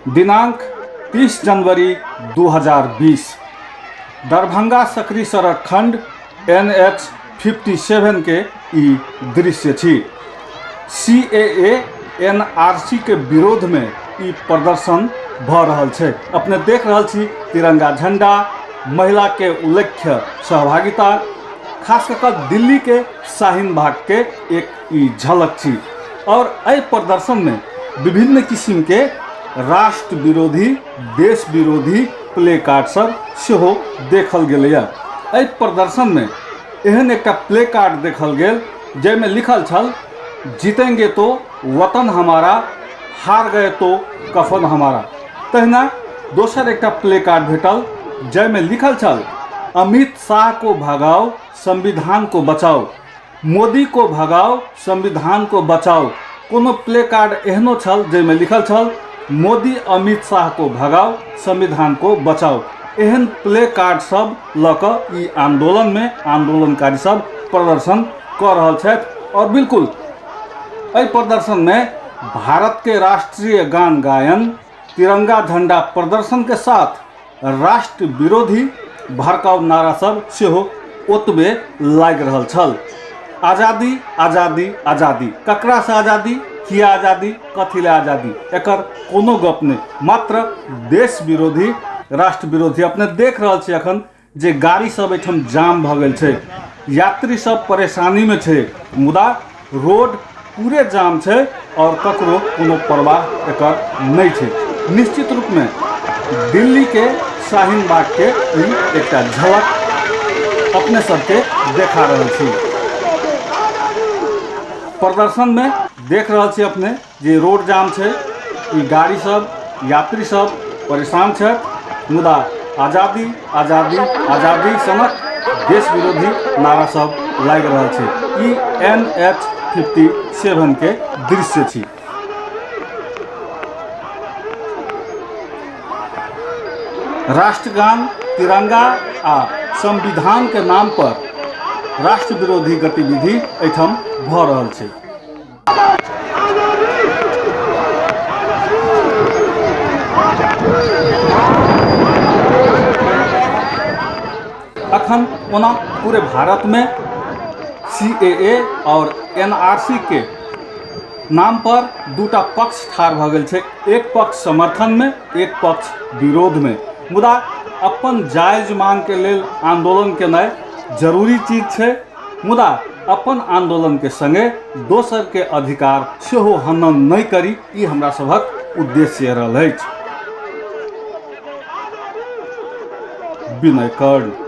दिनांक 30 जनवरी 2020 दरभंगा सकरी सड़क खंड एन एच 57 के ई दृश्य छी। CAA N R C के विरोध में ई प्रदर्शन भऽ रहल छै। अपने देख रहल छी तिरंगा झंडा, महिला के उल्लेख्य सहभागिता, खास कऽ कऽ दिल्ली के शाहीन बाग के एक ई झलक छी। और एहि प्रदर्शन में विभिन्न किस्म के राष्ट्र विरोधी, देश विरोधी प्ले कार्ड सब सेहो देखल गेलैए। एहि प्रदर्शन में एहन एकटा प्ले कार्ड देखल गेल जाहिमे लिखल छल, जीतेंगे तो वतन हमारा, हार गए तो कफन हमारा। तहिना दोसर एकटा प्ले कार्ड भेटल जाहिमे लिखल छल, अमित शाह को भगाओ, संविधान को बचाओ, मोदी को भगाओ, संविधान को बचाओ। कोनो प्ले कार्ड एहनो छल जाहिमे लिखल छल, मोदी अमित शाह को भगाओ, संविधान को बचाओ। एहन प्ले कार्ड सब लऽ कऽ ई आंदोलन में आंदोलनकारी सब प्रदर्शन कऽ रहल छथि। और बिल्कुल एहि प्रदर्शन में भारत के राष्ट्रीय गान गायन, तिरंगा झंडा प्रदर्शन के साथ राष्ट्र विरोधी भड़काऊ नारा सब सेहो ओतबे लागि रहल छल। आज़ादी आज़ादी आज़ादी, ककरा से आज़ादी, किया आज़ादी, कथी ले आज़ादी, एकर कोनो गप नहीं, मात्र देश विरोधी, राष्ट्र विरोधी। अपने देख रहल छी अखन जे गाड़ी सब एहिठाम जाम भऽ गेल छै, यात्री सब परेशानी में छै, मुदा रोड पूरे जाम छै और ककरो कोनो परवाह एकर नहीं छै। निश्चित रूप में दिल्ली के शाहीन बाग के ई एकटा झलक अपने सबके देखा रहल छी। प्रदर्शन में देख रहल छी अपने जे रोड जाम छै, ई गाड़ी सब, यात्री सब परेशान छथि, मुदा आज़ादी आज़ादी आज़ादी सनक देश विरोधी नारा सब लागि रहल छै। ई एन एच 57 के दृश्य छी। राष्ट्रगान, तिरंगा आ संविधान के नाम पर राष्ट्र विरोधी गतिविधि एहिठाम भऽ रहल छै। अखन ओना पूरे भारत में CAA और NRC के नाम पर दूटा पक्ष ठाढ़ भऽ गेल छै, एक पक्ष समर्थन में, एक पक्ष विरोध में। मुदा अपन जायज मांग के लेल आंदोलन केनाइ जरूरी चीज छै, मुदा अपन आंदोलन के संगे दोसर के अधिकार सेहो हनन नहि करी, ई हमरा सभक उद्देश्य रहल अछि। विनय कर्ण।